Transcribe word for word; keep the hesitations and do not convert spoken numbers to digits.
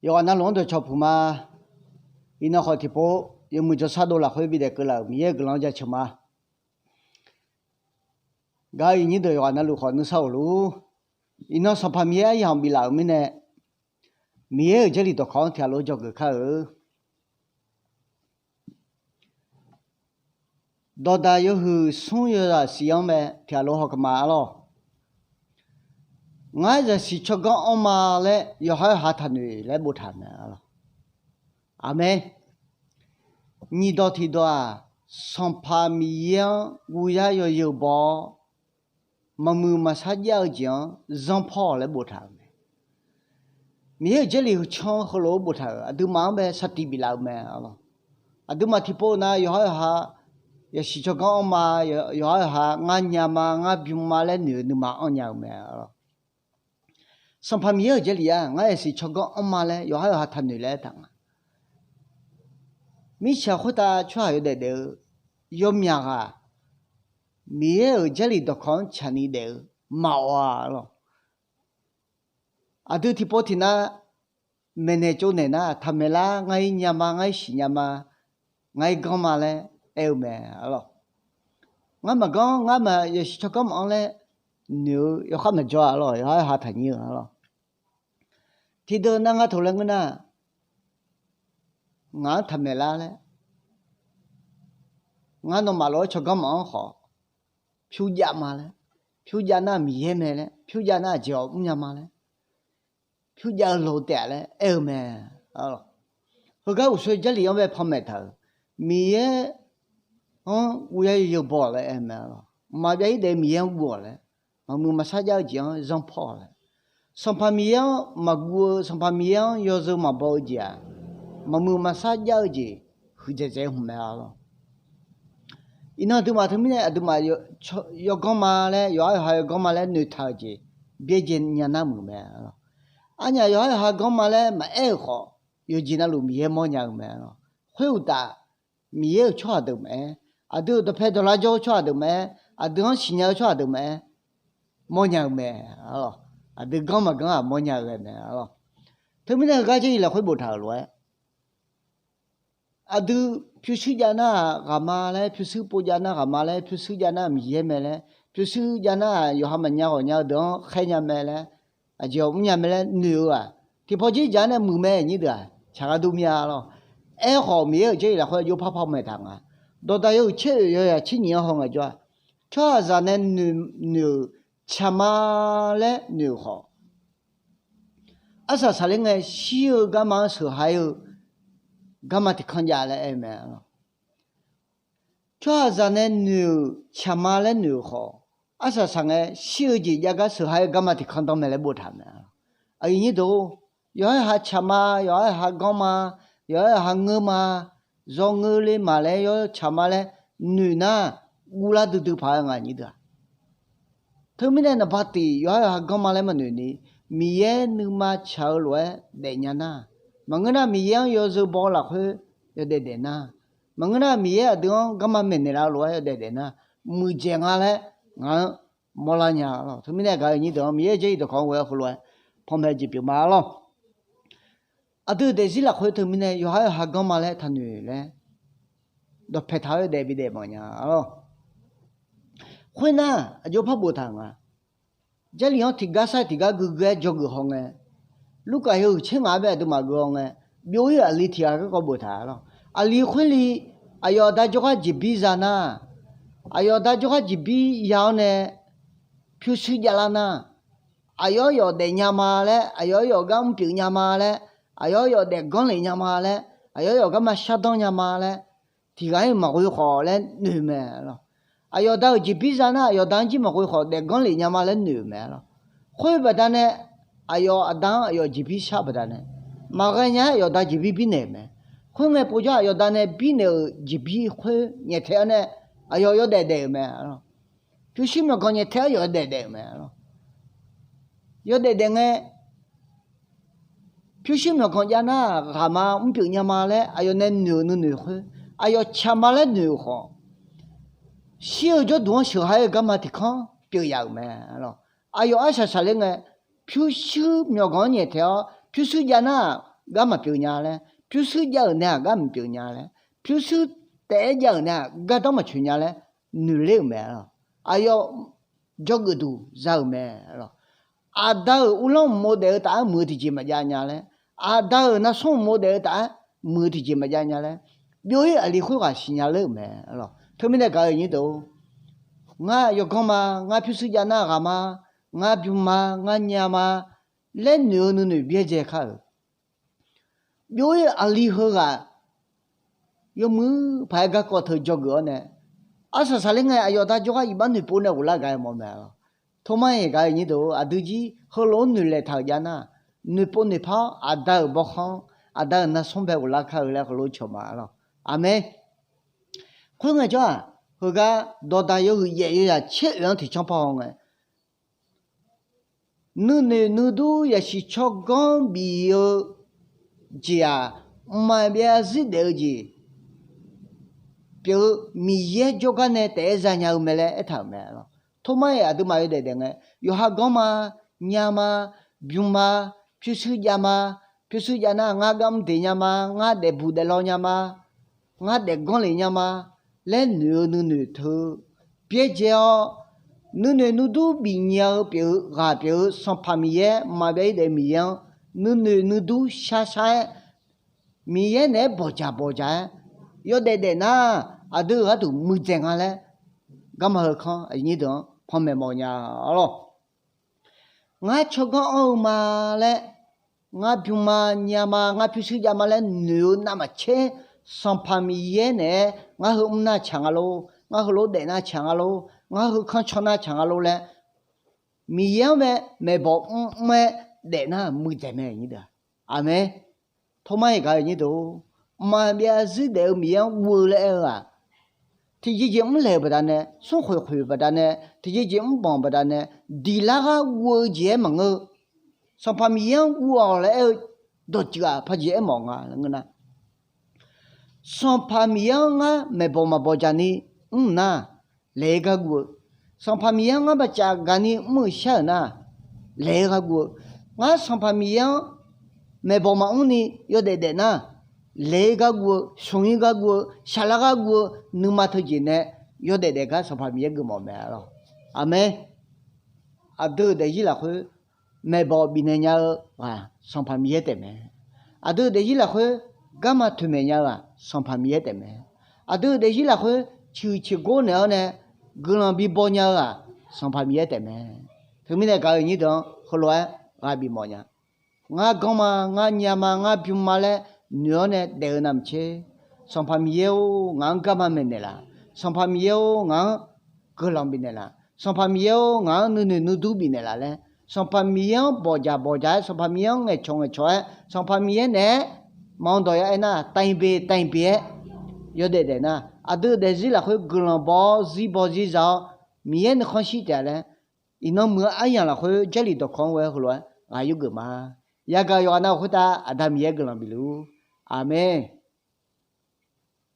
Yawqghaq navluf-anr dawqcawq puq ma. Iqnan khawf tiqpov yawmuiq jawrshar dov lafkhoer bidaef keuvlaf-euq Miqyaer-euq guiqlanq-anr jaceuq ma. Gaq-eu iqnyir deuq yawqghaq navluf khawf nuisar of luf-ur. Iqnan Sanqpaq Miqyaer aryamq biflaf-euq mirnae, Miqyaer-euq Jarlif dawqkawq-anr tiqghaq lof-aer dzawgeuf kar-eu. Dawqdaq yawhuiq smr yawzaq siq-anr mae tiqghaq lof hawkema arlawr. Ngar zaqsiq tsawrganr anrma laer yawqha-euq ha taqnoeq laer boftaq-euq mae arlawr. Aqmeq. Nyiq dawq tiqdawq-aq, Sanqpaq Miqyaer-anr guvyar yawzeu baw-awr, maqmuiq maqsar jav-eu jeq-anr zanrpawr laer boftaq-euq mae. Miqyaer-euq Jarlif huiqcan heulof-aer boftaq-euq aqduimaf-anr bae saqtiq biflaf-eu mae arlawr. Aqduimaf tiqpov nav yawqha-euq ha, zaqsiq tsawrganr anrma, yawqha-euq ha ngar nya ma, ngar bym ma laer noeq-eu nuima anrnya-eu mae arlawr. Sanqpaq Miqyaer-euq Jarlif-aq, ngar zaqsiq tsawrganr anrma laer yawqha-euq ha taqnoeq laer aertaq nga. Mirtsaq khoertav tsawrhaq yawdaef daef-eu yawmyaq ghaq, Miqyaer-euq Jarlif dawqkawq-anr tsaqni daef-eu maqawf-a arlawr. Aqdui tiqpov tiqnav maeqnaeq tsovnaeq nar, taqmaeq lar, ngar-ir nya ma, ngar-ir siqnya ma, ngar-ir ganr ma laer aer-eu mae arlawr. Ngar maqganr, ngar maq yawsiq tsawrganr maqanr laer noeq-eu yawkhav maqjawr-a arlawr, yawqha-euq ha taqnyir-eu arlawr. Tiqdeuq nav nga toq laer ngeur nar, ngaq-anr taqmaeq lar laer, ngar nawmaf lof-aer tsawrganr maqanr khawf, pyur jav ma laer, pyur jav nar Miqyaer mae laer, pyur jav nar aqjeq-awq mrnya ma laer, pyur jav-eu loq taef-a laer aer-eu mae. Heugar uqshoe Jarlif-anr bae panmaeq taq-euq, Miqyaer-anr guvyar yawzeu baw-awq laer aer-eu mae arlawr. Mqmaq byav-ir daef-eu Miqyaer-anr guv-awq laer, maqmuiq maqsar jav-eu jeq-anr zanrpawr-awq laer, Sanqpaq Miqyaer-anr maqguv-eu, Sanqpaq Miqyaer-anr yawzeu maqbaw-eu jeq-aq, maqmuiq maqsar jav-eu jeq huiqdzaeq dzaeq-aer hmq mae arlawr. Iqnan aqduimaf teumirnae aqduimaf yawganr ma laer, yawqha-euq ha yawganr ma laer noeqtaq-euq jeq byaerdzae nya nar muiq mae arlawr. Arnyaf yawqha-euq ha ganr ma laer maqaer-euq khawf, yawqjeq navluf Miqyaer mawrnya-eu mae arlawr. Khoeruqtaf, Miqyaer-euq tsawrhaq deuq maqaer, aqdui-euq dawqpae dawqlar jawr-eu tsawrhaq deuq maqaer, aqdui-anr siqnya-eu tsawrhaq deuq maqaer, mawrnya-eu mae arlawr. Aqdui ganr maqganr-aq mawrnya-eu mae arlawr. Teumirnae heugar Jarlif lafkhoer boftaq-euq lof-aer, aqdui pyurshuir jav nar-aq ghaqma laer, pyurshuir pov jav nar ghaqma laer, pyurshuir jav nar Miqyaer mae laer, pyurshuir jav nar-aq yawqha maqnya ghawqnya-eu deuq-anr khaer nya mae laer, aqjeq-awq mrnya mae laer noeq-eu-aq, tiqpaw jir jaq-anr nae muiq mae nyir deuq-aq, tsaq gharduq mya lawr. Aerkhawf, Miqyaer-euq Jarlif lafkhoer aqjox parpaw maeqtaq nga. Dawqdaq yawhuiq tser oeq yawzaq tser nyiq-anr haw ngaejawr-aq, tsawrhaqzaq nae noeq, noeq-euq tsaqma laer noeq-euq khawf, arsaq saqler ngae shir-eu garma-anr sheuqha-ir-eu garma tiq kanr jav laer aer-eu mae. Tsawrhaqzaq nae noeq-euq tsaqma laer noeq-euq khawf, arsaq saq ngae shir-eu jeq jav gar sheuqha-ir-eu garma tiq kanr danr mae laer boftaq mae. Aqyuif nyir deuq-or, yawqha-euq ha tsaqma, yawqha-euq ha ganr ma, yawqha-euq ha ngeur ma, zawr ngeur ler ma laer yawr tsaqma laer noeq nar, guvlar duidui paq-aer nga nyir deuq-aq. Teumirnae naqba tiq yawqha-euq ha ganr ma laer maqnoeq ni, Miqyaer nuima tsaq-eu lof-aer daefnya nar, maqngeur nar Miqyaer-anr yawzeu baw-eu lafkhoer yawdaef daef nar, maqngeur nar Miqyaer aqdui-anr garma maeqnaeq laf-eu lof-aer yawdaef daef nar, muiqdzaeq nga laer ngaq-anr mawrlar nya lawr. Teumirnae gaq-eu nyir deuq-anr Miqyaer-euq Jarlif dawqkawq-anr ghoe-awr heulof-aer panmaeq jeq pyeuf ma lawr. Aqdui-euq daefzir lafkhoer teumirnae yawqha-euq ha ganr ma laer taqnoeq laer, dawqpae taq-awr yawdaef bidaef mawfnya lawr. Khoernar, aqjox par boftaq nga. Jarlif-anr tiqgar sar tiqgar guigui-aer dzawgeuf haw ngae, Lurkaf yawhuiq tser ngaq-anr bae aqduimaf geuf haw ngae, byov-ir-euq aqli tiq ghaq garkawv boftaq lawr. Aqli khoerli, aqyawf aqda jawrgar jeqbir za nar, aqyawf aqda jawrgar jeqbir ya-awr nae pyurshuir javlar nar, aqyawf aryawf daefnya ma laer, aqyawf aryawf gar mrpyeuf nya ma laer, aqyawf aryawf daefganr lef nya ma laer, aqyawf aryawf garma shardanr nya ma laer, tiq ghaq-anr maqghoe khawf laer noeq mae lawr. Aqyawf aqda-euq jeqbir za nar, aqyawf aqda-anr jir maqghoe khawf daefganr lef nya ma laer noeq-euq mae lawr. Khoer baqdanae, aqyawf aqda-anr aqyawf jeqbir shar baqdanae, maqghae nya-aer aqyawf aqda jeqbir birnaeq-euq mae. Khoerngae povjawr aqyawf aqda nae birnaeq-euq jeqbir khoer nyaeftaeq-awr nae, aqyawf yawdaef daef-euq mae lawr. Pyurshuir myawqganq nyaeftaeq-awr yawdaef daef-euq mae lawr. Yawdaef daef ngae, pyurshuir myawqganq jav nar ghaqma mrpyeuf nya ma laer aqyawf nae noeq-euq nuinoeq khoer, aqyawf tsaqma laer noeq-euq khawf, shir-eu jawrduq-anr sheuqha-ir-eu garma tiq kanr pyeuf yaf-euq mae lawr. Aqyawf arsaq saqler ngae, pyurshuir myawqganq-anr nyaeftaeq-awr pyurshuir jav nar, gar maqpyeuf nya laer, pyurshuir jav-euq nae-aq gar maqpyeuf nya laer, pyurshuir taef-aer jav-euq nae-aq gardanr maqtsoeq nya laer noeqler-euq mae lawq. Aqyawf dzawgeuf duq za-euq mae lawq. Aqda-euq uvlanr uqmov daef-eu taf-aer muiq-eu tiqjeq maqjav nya laer, aqda-euq narsmr uqmov daef-eu taf-aer muiq-eu tiqjeq maqjav nya laer, byov-ir aqli khoerghaq siqnya ler-euq mae lawq. Teumirnae gaq-eu aqnyir deuq-or, ngar yawganr ma, ngar pyurshuir jav nar ghaq ma, ngar bym ma, ngar nya ma laer noeq-eu nuinoeq byaerdzae kar-euq byov-ir aqli heughaq yawmuiq paq-aer garkawv teu dzawgeuf-awr nae, arsaq saqler ngae aqyawf da jawrgar iqbax noeqpov nae ghoflar gaq-aer mawf mae lawq. Tormar-iq gaq-eu aqnyir deuq-or, aqdui jir heulof-anr noeqlaeq taq-euq jav nar, noeqpov noeqpar-awr aqda-euq bawrkhanr, aqda-euq narsmr bae ghoflar kar-eu laer heulof cawq ma lawq. Aqmeq. Khoerngae jawr-aq, heugar dawqdaq yawhuiq yaef yawzaq caer oeq-anr tiqcanr par haw ngae, nuinoeq nuidur yasiq tsawrganr bif-eu jeq-aq, mqmaq byav zarzir daef-eu jeq pyeuf-eu Miqyaer jawrgar nae taef-aer zanya-eu mae laer aertaq-euq mae lawq. Tormar-iq aqduimaf yawdaef daef ngae, yawqha ganr ma, nya ma, bym ma, pyurshuir jav ma, pyurshuir jav nar ngar gar mr deq nya ma, ngar daefbuq daeflaw nya ma, ngar daefganr lef nya ma laer noeq-eu nuinoeq teu byaerdzae-awr, nuinoeq nuidur bif nya-eu pyeuf-eu ghaq pyeuf-eu Sanqpaq Miqyaer, mqmaq byav-ir daef-eu Miqyaer-anr nuinoeq nuidur sharshar-aer, Miqyaer naeq-aer bawqjaq bawqjaq-aer yawdaef daef nar, aqdui-euq gharduq muiqdzaeq nga laer garma heukanr aqnyir deuq-anr panmaeq mawf nya-a lawq. Ngar tsawrganr anr-eu ma laer, ngar bym ma, nya ma, ngar pyurshuir jav ma laer noeq-eu navmaqtser, Sanqpaq Miqyaer naeq-aer ngar heu mr nar tsaq nga lor, ngar heulof daef nar tsaq nga lor, ngar heukanr caw nar tsaq nga lor laer, Miqyaer-anr mae maeqbawq mrmr-aer daef nar muiqdzaeq mae. Aqmeq. Tormar-iq gaq-eu aqnyir deuq-or, mqmaq byav zarzir daef-eu Miqyaer-anr guv-eu laer aer-eu-aq, tiqjeq jeq mrlaeq-euq baqdanae, smrkhoeq khoeq baqdanae, tiqjeq jeq mrbanq baqdanae, diqlar ghar guv-eu jeq-aer maqngeur-eu, Sanqpaq Miqyaer-anr guv-awq laer aer-eu dawqtsuif-aq paqjeq aermawf nga laer ngeur nar, Sanqpaq Miqyaer-anr ngar maeqbawq maqbawq jaq ni mr nar, laeq-aer gar guv-eu, Sanqpaq Miqyaer-anr ngar baqcaf gaq ni mr-euq shar-euq nar, laeq-aer gar guv-eu, ngar Sanqpaq Miqyaer-anr maeqbawq maqmr ni yawdaef daef nar, laeq-aer gar guv-eu, smq-ir gar guv-eu, shaqlar gar guv-eu, nuima teujeq nae yawdaef daef gar Sanqpaq Miqyaer geufmawf mae lawq. Aqmeq. Aqdui-euq daefzir lafkhoer maeqbawq bifnaeq nya-eu ghaq Sanqpaq Miqyaer taefmae. Aqdui-euq daefzir lafkhoer garma toeqmaeq nya-eu-aq Sanqpaq Miqyaer taefmae. Aqdui-euq daefzir lafkhoer ciqhuiq ciqgor naeq-awr nae guiqlanq bibaw nya-eu-aq Sanqpaq Miqyaer taefmae. Teumirnae gaq-eu aqnyir deuq-anr heulof-aer ghaq bifmawf nya. Ngar ganr ma, ngar nya ma, ngar bym ma laer noeq-awr nae daef-eu navmaqtser, Sanqpaq Miqyaer-or, ngaq-anr garma maeqnaeq laf. Sanqpaq Miqyaer-or, ngaq-anr guiqlanq bifnaeq laf. Sanqpaq Miqyaer-or, ngaq-anr nuinoeq nuidur bifnaeq laf laer, Sanqpaq Miqyaer-anr bawqjaq bawqjaq-aer, Sanqpaq Miqyaer-anr ngaeqcawq ngaeqcawq-aer, Sanqpaq Miqyaer naeq-aer maqanr dawq ya aer nar, tanqbeq tanqbeq-aer yawdaef daef nar, aqdui-euq daefzir lafkhoer guiqlanq baw-awr zir baw zir za-awr, Miqyaer nuikhanr shir taef-a laer, iqnan muiq-eu aryamq lafkhoer Jarlif dawqkawq-anr ghae-eu heulof-aer ghaq yurgeuf ma. Yagaq yawqghaq nav-euq khoertav Aqda Miqyaer guiqlanq bifluf-ur. Aqmeq.